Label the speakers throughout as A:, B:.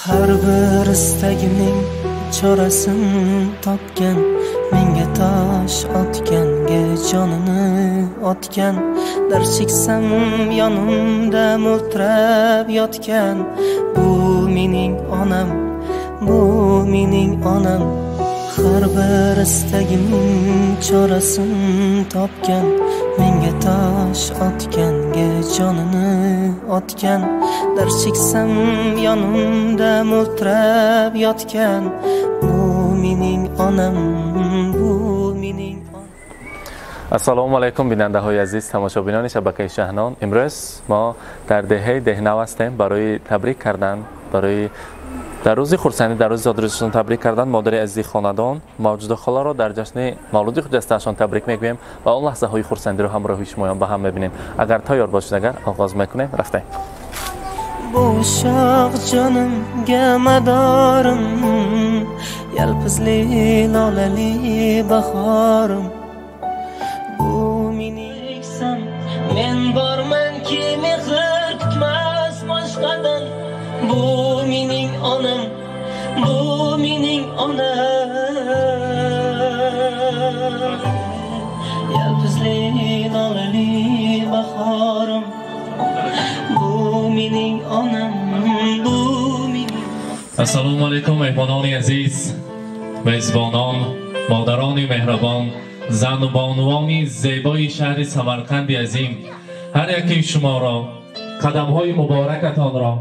A: Har bir istagimning chorasin topgan, menga tosh otganga jonini otgan, dard cheksam yonimda mo'ltirab yotgan, bu mening onam, bu mening onam. Har bir istagimning chorasin topgan, menga tosh otganga jonini otgan, dard cheksam yonimda mo'ltirab yotgan, bu mening onam, bu mening.
B: Ассалому алайкум, бинандаҳои азиз, тамошобинони шабакаи Шаҳнон. Имрӯз мо дар деҳаи Деҳнав ҳастем барои табрик кардан, барои дар рӯзи хурсандӣ, дар рӯзи зодрӯзашон табрик кардан модари азизи хонадон Мавҷуда холаро дар ҷашни мавлуди хуҷастаашон табрик мегӯем ва он лаҳзаҳои хурсандиро ҳамроҳи шумоён ба ҳам мебинем. Агар тайёр бошед, агар оғоз мекунем, рафтем.
A: Bo'shoq jonimga madorim, yalpizli lolali bahorim, bu meningsam, men bormanki mehr kutmas boshqadan, bu mening onam, bu mening onam. Yalpizli lolali bahorim, bu mening onam, bu mening.
B: Ассалому алайкум, меҳмонони азиз, мезбонон, модарони меҳрабон, зану бонувони зебои шаҳри Самарқанди азим. Ҳар яки шуморо, қадамҳои муборакатонро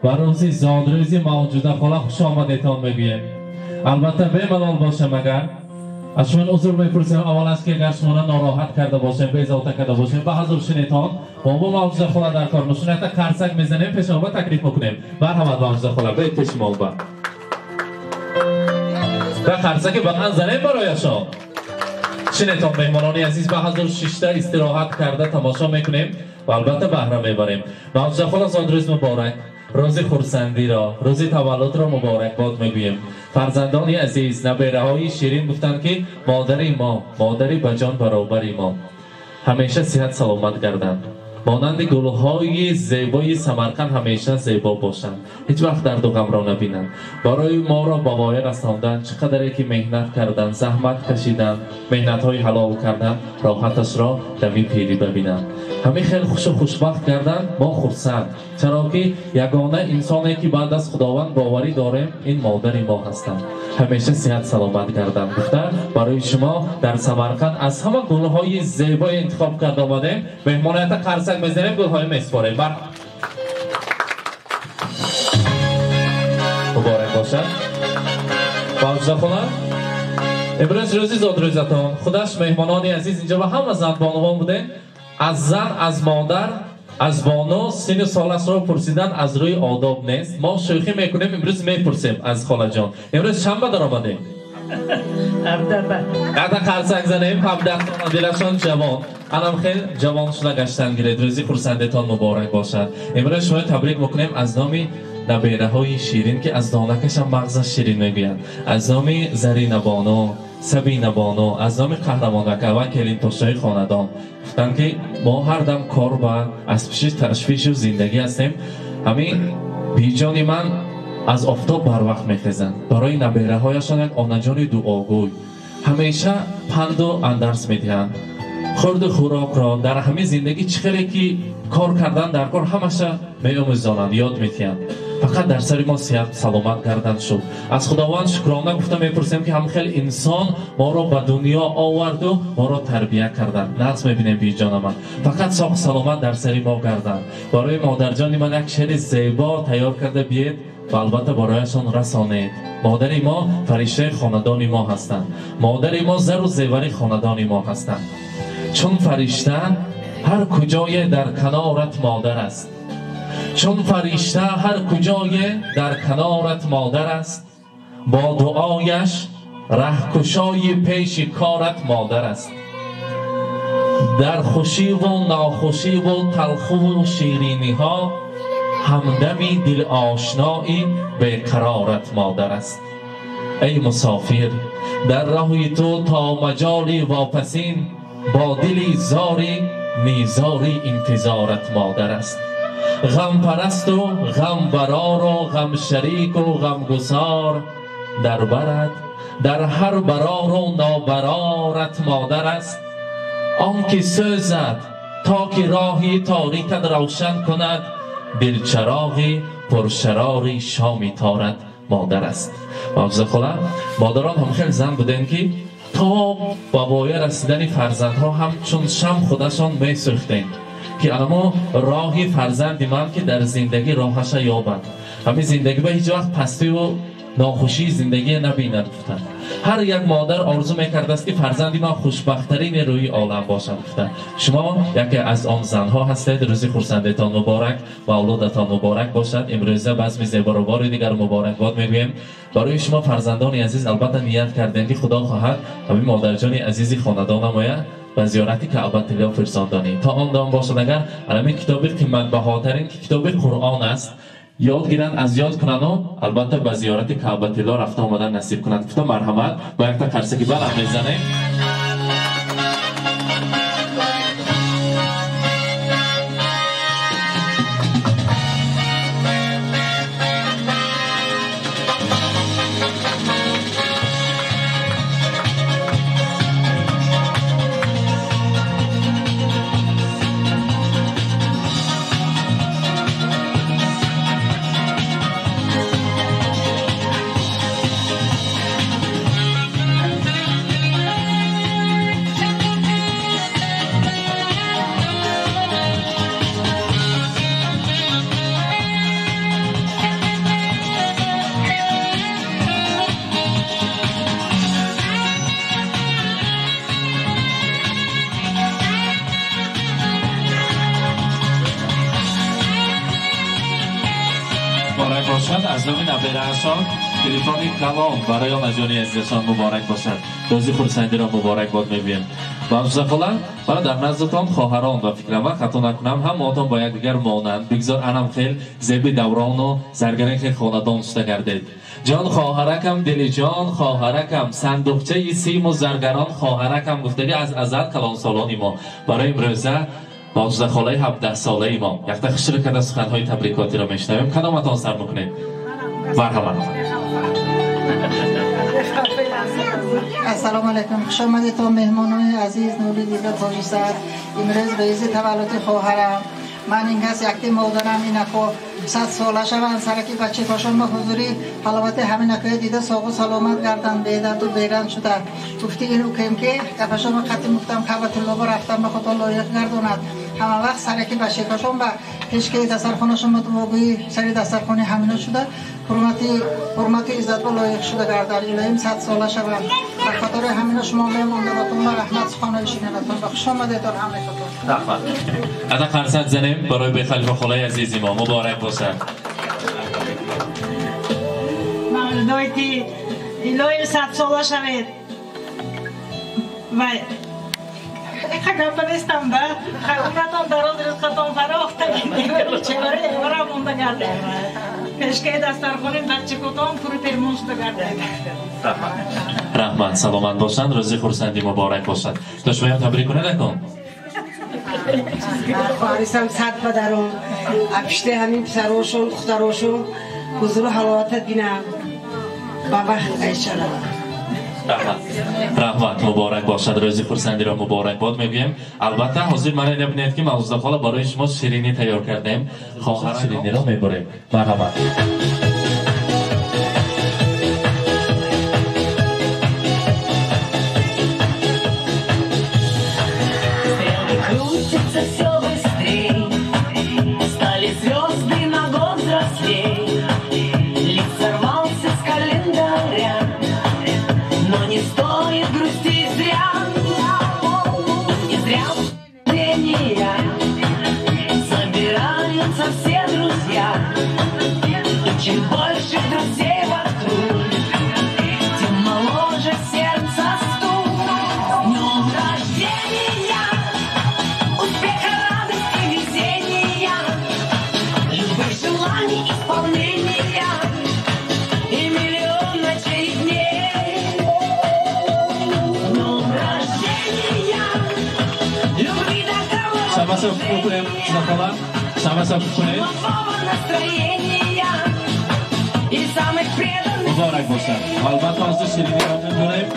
B: ва рӯзи зодрӯзи Мавҷуда хола хуш омадетон мегӯем. Албатта бемалол бошем, агар аз шумо узр мепурсем, аввал аз ки агар шуморо нороҳат карда бошем, безовта карда бошем, ба ҳазур шинетон. Мо бо Мавҷуда хола дар кор нушунята қарсак мезанем, пеши мо таклиф мекунем. Марҳамат, Мавҷуда хола, биёед пеши мо. Ба қарсаки баланд занем барояшон. Шинетон, меҳмонони азиз, ба ҳазур шишта истироҳат карда тамошо мекунем ва албатта баҳра мебарем. Мавҷуда хола, зодрӯз муборак, рӯзи хурсандиро, рӯзи таваллудро муборакбод мегӯем. Фарзандони азиз, набераҳои ширин гуфтанд, ки модари мо, модари ба ҷон баробари мо, ҳамеша сиҳат саломат гарданд, монанди гулҳои зебои Самарқанд ҳамеша зебо бошанд, ҳеҷ вақт дарду ғамро набинанд. Барои моро ба воя расонданд, чӣ қадаре ки меҳнат карданд, заҳмат кашиданд, меҳнатҳои ҳалол карданд, роҳаташро дами пирӣ бибинанд. Ҳамин хел хушу хушбахт гарданд, мо хурсанд, чаро ки ягона инсоне ки баъд аз Худованд боварӣ дорем, ин модари мо ҳастанд. Ҳамеша сиҳат саломат гарданд гуфта, барои шумо дар Самарқанд аз ҳама гулҳои зебое интихоб карда омадем. Меҳмонаята қарсак мезанем, гулҳои месупорем. Муборак бошад. Мавҷуда хола, имрӯз рӯзи зодрӯзатон, худаш меҳмонони азиз инҷо ба ҳама занбонувон будем. Аз зан, аз модар, аз бону сину солашро пурсидан аз рӯи одоб нест. Мо шӯхӣ мекунем, имрӯз мепурсем аз холаҷон. Имрӯз шанба даромадем. Ада қарсак занем, 17 сола, дилашон ҷавон. Анам хел ҷавон шуда гаштан гиред. Рӯзи хурсандетон муборак бошад. Имрӯз шумо табрик мекунем аз номи набераҳои ширин, ки аз донакашам мағзаш ширин мегӯянд, аз номи Зарина бону, Сабина бону, аз номи Қаҳрамонака ва келинтошои хонадон. Гуфтанд, ки мо ҳар дам кор ба аз пиши ташвишу зиндагӣ ҳастем. Ҳамин биҷони ман аз офтоб барвақт мехезанд. Барои набераҳояшон як онаҷони дуогӯй, ҳамеша панду андарс медиҳанд. Хурду хӯрокро дар ҳамин зиндагӣ чӣ хеле ки кор кардан дар кор ҳамаша меомӯзонанд, ёд медиҳанд. Фақат дар сари мо сиҳат саломат гарданд шуд. Аз Худованд шукрона гуфта мепурсем, ки ҳам хел инсон моро ба дунё оварду моро тарбия карданд. Нағз мебинем, биҷона ман. Фақат соқ саломат дар сари мо гарданд. Барои модарҷони ман як шеъри зебо тайёр карда биед ва албатта барояшон расонед. Модари мо фариштаи хонадони мо ҳастанд. Модари мо зару зевари хонадони мо ҳастанд. Чун фаришта ҳар куҷое дар канорат модар аст. Чун фаришта ҳар куҷое дар канорат модар аст, бо дуояш раҳкушои пеши корат модар аст. Дар хушиву нохушиву талхуву шириниҳо ҳамдами дилошнои беқарорат модар аст. Эй мусофир, дар роҳи ту то маҷоли вопасин, бо дили зори низори интизорат модар аст. Ғампарасту ғамбарору ғамшарику ғамгусор дар барад, дар ҳар барору нобарорат модар аст. Он ки сӯзад то ки роҳи торикат равшан кунад, дилчароғи пуршарори шоми торат модар аст. Мавзӯъ хола, модарон ҳам хеле зан буданд ки то ба воя расидани фарзандҳо ҳамчун шам худашон месӯхтанд, ки анамо роҳи фарзанди ман ки дар зиндагӣ роҳаша ёбад, ҳамин зиндагӣ ба ҳеҷ вақт пастию нохушии зиндагӣ набинад гуфтанд. Ҳар як модар орзу мекардааст ки фарзанди ман хушбахттарин рӯи олам бошад гуфтанд. Шумо яке аз он занҳо ҳастед. Рӯзи хурсандетон муборак ва авлодатон муборак бошад. Имрӯза базми зеборо бори дигар муборакбод мегӯем. Барои шумо фарзандони азиз албатта ният кардем ки худо хоҳад ҳамин модарҷони азизи хонадонамоя ба зиёрати Каъбатилло фирсондонӣ. То он дам бошад агар ҳамин китоби қиматбаҳотарин ки китоби Қуръон аст ёд гиранд, аз ёд кунану албатта ба зиёрати Каъбатилло рафта омадан насиб кунанд. Гуфта марҳамат бо якта қарсаки баланд мезанем. از نام نبره‌شان تلفن کلام برای آنجانی عزیزشان مبارک باشد. روزی خرسندی را مبارک باد می‌گویم. و خاله برای در نزدتان خواهران و فکرم و خطا نکنم هم ماتان با یکدیگر مانند. بگذار انم خیل زیبی دوران و زرگرین خیل خاندان شده گردید. جان خواهرکم دل جان خواهرکم صندوقچه سیم و زرگران خواهرکم گفتگی از ازل کلان سالانی ما برای امروزه ماجزه خاله 17 ساله ما یکتا خشر کرده سخنهای تبریکاتی را میشنویم. کدامتان سر میکنید؟ مرحبا.
C: السلام علیکم. خوش آمدید تا مهمانان عزیز نوری دیده تاج سر. امروز به عزت تولد خواهرم من این کس یکی مادرم اینکو 100 ساله شوند سرکی بچه کاشان با حضوری حلاوت همین اکای دیده ساق و سلامت گردن به درد و بیرن شده. گفتی اینو کم که کفشان قطعی مفتم کعبت الله رفتم به خدا لایق گرداند. همه وقت سرکی بچه کاشان با پیش که دسترخوانشون با دعاگویی سری دسترخوانی همینا شده حرمتی عزت و لایق شده گردن. الهیم 100 ساله شوند. به خاطر همینا شما مهمانداراتون و رحمت سخنهای شنیدتون و خوش آمدیدتون همه خاطر.
B: رحمت. ادا قرصت زنیم برای به خلیفه خالای عزیزی ما مبارک باشد.
D: مولدایتی الهی 100 ساله شوید. و گپ نیستم با عمرتان دراز رزقتان فراخ چهره ایورا مونده گرده پیشکه دسترخوانی بچه کتان پر پیرمون شده گرده.
B: رحمت سلامت باشند. روزی خرسندی مبارک باشد. تا شما هم تبریک کنه نکن.
E: خواهرسم صد پدرم اپشته همین پسراشون دختراشون حضور و حلاوت بینم با وقت ایشالا.
B: رحمت مبارک باشد. روزی خرسندی را مبارک باد میگویم. البته حاضر من نبینید که موضوع خاله برای شما شیرینی تیار کردیم. خواهر شیرینی را میبریم. مرحبا.
F: Чем больше друзей вокруг, тем моложе сердце стук. С днем рождения, успеха, радости, везения, любых желаний исполнения и миллион ночей и дней. С днем рождения, любви до кого.
B: Шамаса кунед. Муборак бошад. Албатта ҳозир шириниро мебарем.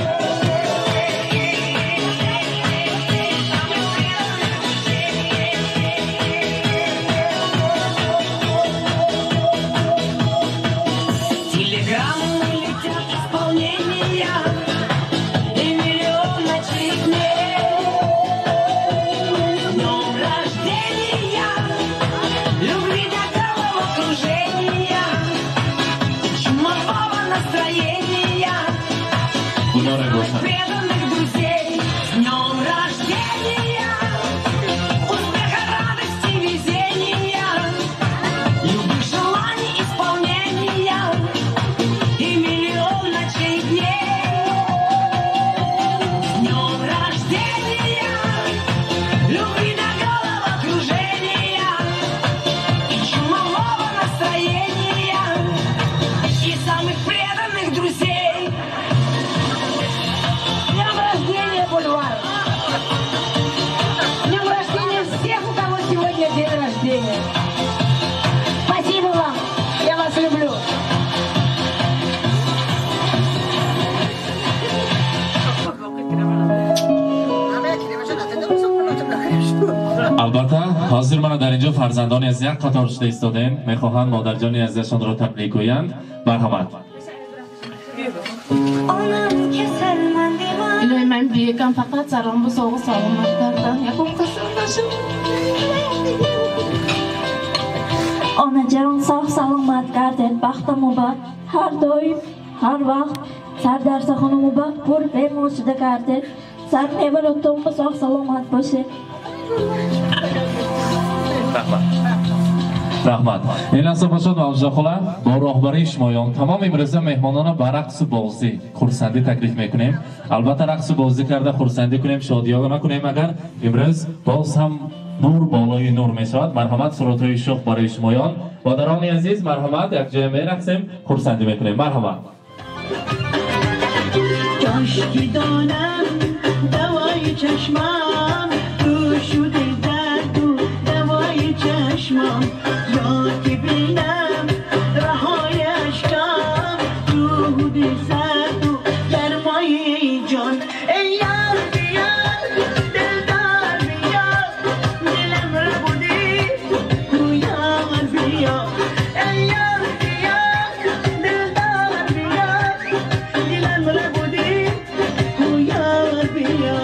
B: Албатта ҳозир мана дар инҷо фарзандони аз як қатор шуда истодем, мехоҳанд модарҷони азизашонро табрик гӯянд. Марҳамат.
G: Илоҳи ман бекам фақат саром бусоғу саломат кардан, ягон касал нашуд.
H: Онаҷон соғ саломат гардед, бахта муборак, ҳар доим, ҳар вақт сар дарсахона муборак пур бемор шуда гардед, сар меваротон соғ саломат бошед.
B: Раҳмат. Раҳмат. Ин лаҳза бошад Мавлуда хола, бо роҳбарии шумоён тамоми имрӯза меҳмононро ба рақсу бозӣ хурсандӣ таклиф мекунем. Албатта рақсу бозӣ карда хурсандӣ кунем, шодиёна накунем, агар имрӯз боз ҳам нур болои нур мешавад. Марҳамат, сурудҳои шӯх барои шумоён. Модарони азиз, марҳамат, якҷоя мерақсем, хурсандӣ мекунем. Марҳамат.
F: Кошки донам давои чашмам ту шуди дарду давои чашмам, ё ки бинам раҳои ашкам ту ҳуди сарду гармои ҷон. Эй ёр биё, дилдор биё, дилам рабудӣ гӯёр биё. Эй ёр биё, дилдор биё, дилам рабудӣ гӯёр биё.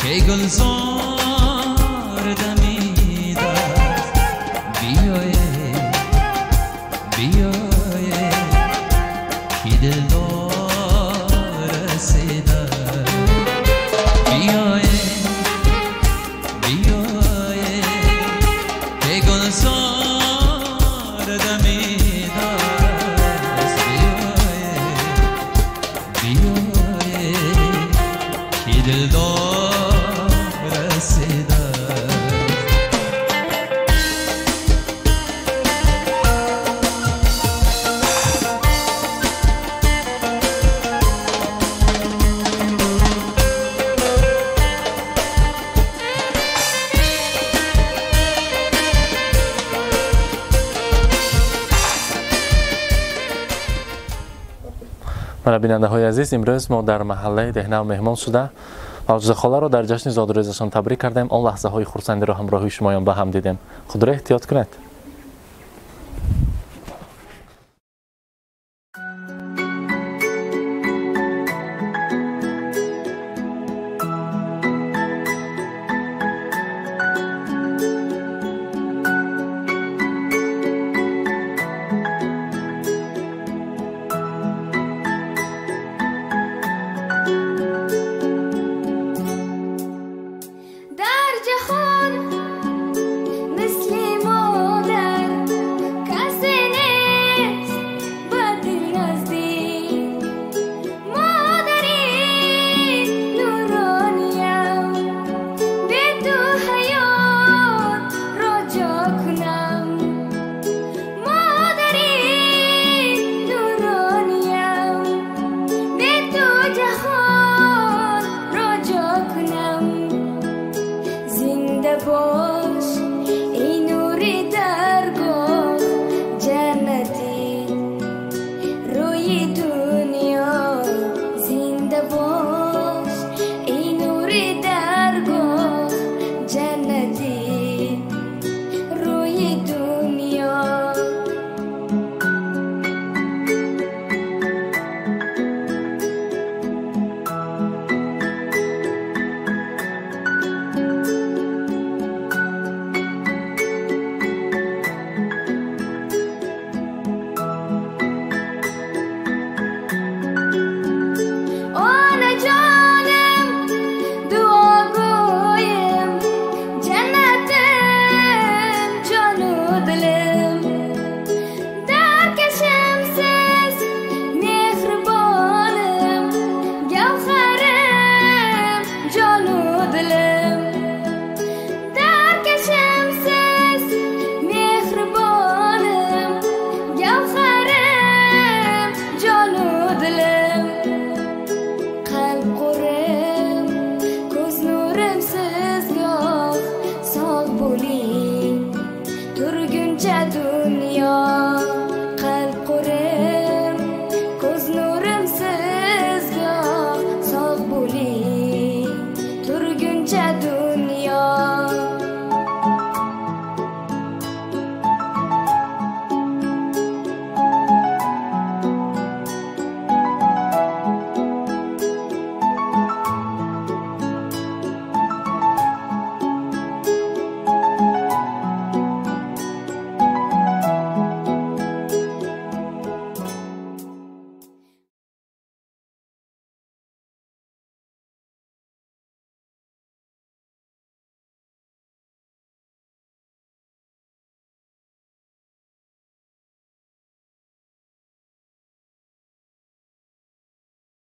I: که گلزار دمید است. بیایه بیایه که دلدار رسیده است. بیایه بیایه که گلزار دمید است. بیایه بیایه که دلدار رسیده است.
B: Мана, бинандаҳои азиз, имрӯз мо дар маҳаллаи Деҳнав меҳмон шуда, Мавҷуда дар ҷашни зодрӯзашон табрик кардем. Он лаҳзаҳои хурсандиро ҳамроҳи шумоён ба ҳам дидем. Худро эҳтиёт кунед.